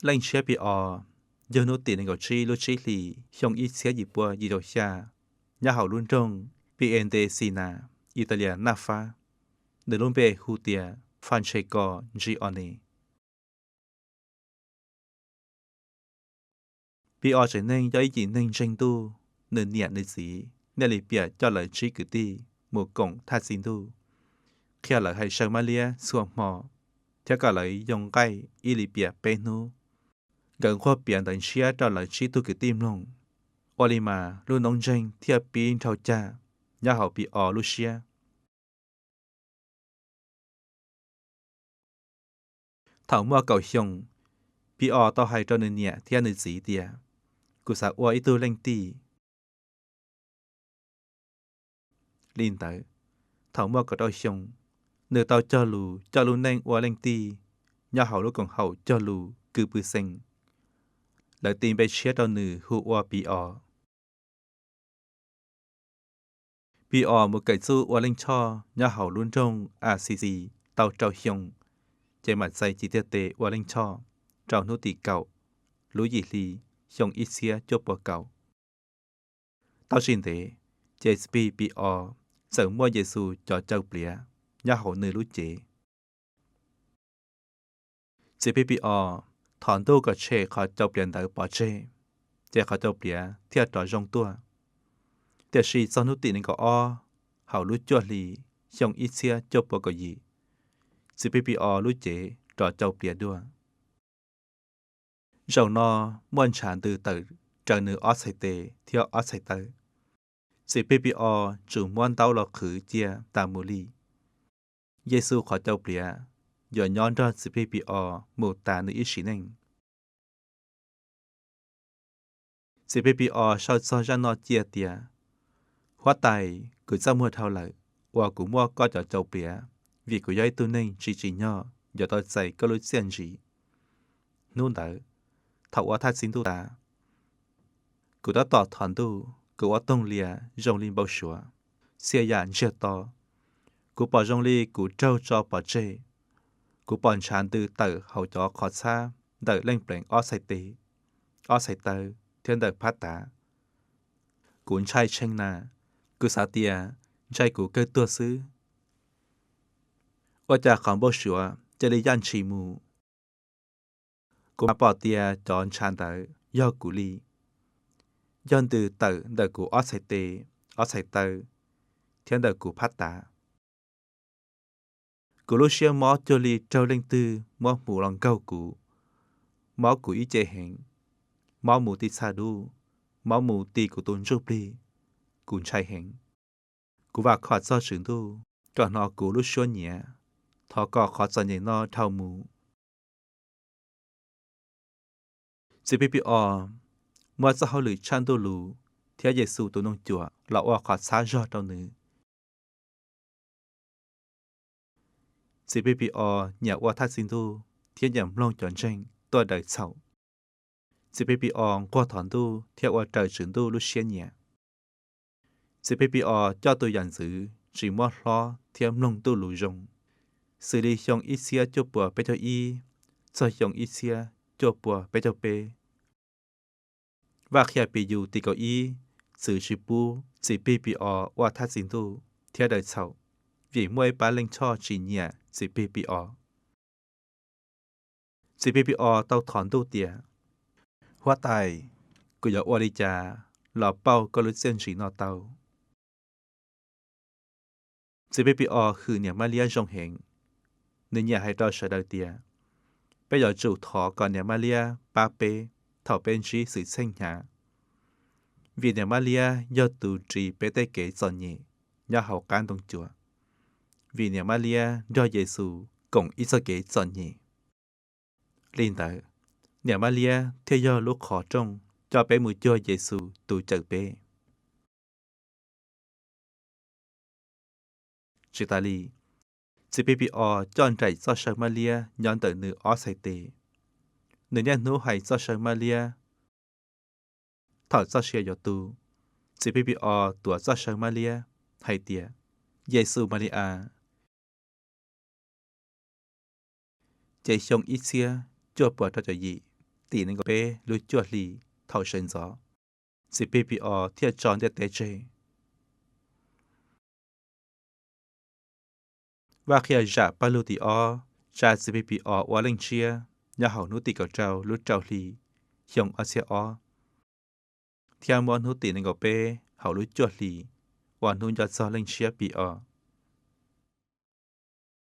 Leej Ntshiab Pis Os yug hnub tim nees nkaum tsib lub tsib hlis xyoo ib txhiab yim pua yim caum xya nyob hauv lub nroog Pientexinas, Italia naj fab. Nws lub npe hu tias Fas Ntshis Kos Ntsis Os Nes. Pis Os tsev neeg yog ib yim neeg ntseeg Ntuj, nws niam nws txiv niaj li piam coj lawv tsib kwv tij mus koom Thaj Txi Ntuj, qhia lawv hais saw Mab Liab txhua hmo, thiab kom lawv yoo nqaij ib li piam peb hnub. Nkawd nquag piav Ntawv Ntshiab rau lawv tsib tug kwv tij mloog, ua li mas lub noob ntseeg thiaj pib nrhau cag nyob hauv Pis Os lub siab. Thaum muaj kaum xyoo, Pis Os tau hais rau nws niam thiab nws txiv tias, Kuv xav ua ib tug leej tij. Li ntawd, thaum muaj kaum rau xyoo, nws tau cog lus coj lub neej ua leej tij nyob hauv lub koom haum cog lus Kws Pw Xees. Lawv tis npe tshiab rau nws hu ua Pis Os. Pis Os mus kawm txuj ua Leej Choj nyob hauv lub nroog As Xis Xis tau rau xyoo, ces mam txais cim tiag tes ua Leej Choj rau hnub tim kaum lub yim hli xyoo ib txhiab cuaj pua kaum. Tau tsis ntev, ces Txiv Plig Pis Os txawm muaj Yes Xus cov cau pliav nyob hauv nws lub cev. Txiv Plig Pis Os thov Ntuj kom tshem qhov cau pliav ntawd pov tseg, ces qhov cau pliav thiaj rov zoo tuaj. Tiam sis txog hnub tim nees nkaum ob hauv lub cuaj hli xyoo ib txhiab cuaj pua kaum yim, Txiv Plig Pis Os lub cev rov cau pliav dua. Zaum no muaj ntshav ntws tawm raws nws ob txhais tes thiab ob txhais taw. Txiv Plig Pis Os tsum muab ntaub los qhwv cia tas mus li. Yes Xus qhov cau pliav yuav nyob nrog Txiv Plig Pis Os mus tas nws ib sim neej. Txiv Plig Pis Os sau txog zaj no cia tias, Huab Tais, kuv txaj muag dhau lawm uas kuv muaj koj cov cau pliav, vim kuv yog ib tug neeg tsis tsim nyog yuav tau txais koj lub txiaj ntsim. Hnub ntawd, thaum ua Thaj Txi Ntuj tas, kuv tab tom thov Ntuj, kuv ua toog lias zoo li npau suav, txhia yam ntsiag to. Kuv pom zoo li kuv raug tso pov tseg. Kuv pom ntshav ntws tawm hauv cov qhov txhab ntawm leej pleev ob txhais tes, ob txhais taw thiab ntawm phab tav. Kuv ntshai tshee na, kuv xav tias ntshai kuv kawg tuag xwb. Ua cas qhov npau suav cia li yaj ntshis mus? Kuv mam pom tias cov ntshav ntawd yog kuv li, yog ntws tawm ntawm kuv ob txhais tes, ob txhais taw thiab ntawm kuv phab tav. Kuv lub siab mob cuag li raug leej twg muab hmuv los nkaug kuv, mob kuv ib ce heev, mob mus ti txha dub, mob mus ti kuv tus ntsuj plig. Kuv ntshai heev. Kuv vam khom txog Tswv Ntuj kom hnov kuv lub suab nyiav, thov kom qhov txom nyem no dhau mus. Txiv Plig Pis Os muab txoj hauj lwm tshaj Ntuj Lus thiab Yes Xus tus Ntoo Cuam los ua qhov txhab zog rau nws. Txiv Plig Pis Os nyiam ua Thaj Txi Ntuj thiab nyiam mloog cov ntseeg tuaj daws txhaum. Txiv Plig Pis Os nquag thov Ntuj thiab ua raws Tswv Ntuj lub siab nyiam. Txiv Plig Pis Os coj tus yam ntxwv tsis muab hlob thiab mloog Ntuj Lus zoo, xws li xyoo ib txhiab cuaj puas peb caug ib txog xyoo ib txhiab cuaj puas peb caug peb. Vaj Qhia Pis Yus tim kaum ib txwv tsis pub Txiv Plig Pis Os ua Thaj Txi Ntuj thiab daws txhaum, vim muaj ib pab Leej Choj tsis nyiam Txiv Plig Pis Os. Txiv Plig Pis Os tau thov Ntuj tias, Huab Tais, kuv yuav ua li cas los pauj koj lub txiaj ntsim no tau? Txiv Plig Pis Os hwm niam Mab Liab zoo heev. Nws nyiam hais rau sawv daws tias, Peb yuav tsum thov kom niam Mab Liab pab peb thaum peb ntsib xwm txheej hnyav, vim niam Mab Liab yog tus ris peb tej kev txom nyem nyob hauv qab ntoo cuam, vim niam Mab Liab nrog Yes Xus koom ib txoj kev txom nyem. Li ntawd, niam Mab Liab thiaj yog lub qhov rooj coj peb mus cuag Yes Xus tus cawm peb. Tsis tas li, Txiv Plig Pis Os coj nraim txoj saw Mab Liab nyob ntawm nws ob txhais tes. Nws niaj hnub hais txoj saw Mab Liab. Thaum txoj sia yuav tu, Txiv Plig Pis Os tuav txoj saw Mab Liab hais tias, Yes Xus Mas Lis As. Ces xyoo ib txhiab cuaj puas rau caum yim, tim nees nkaum peb lub cuaj hlis thaum sawv ntxov, Txiv Plig Pis Os thiaj tso ntiaj teb tseg. Vaj Qhia Zam Paj Lug tim ob tsa Txiv Plig Pis Os ua Leej Ntshiab nyob hauv hnub tim kaum rau lub rau hli xyoo ob txhiab ob, thiab muab hnub tim nees nkaum peb hauv lub cuaj hlis ua hnub nco txog Leej Ntshiab Pis Os.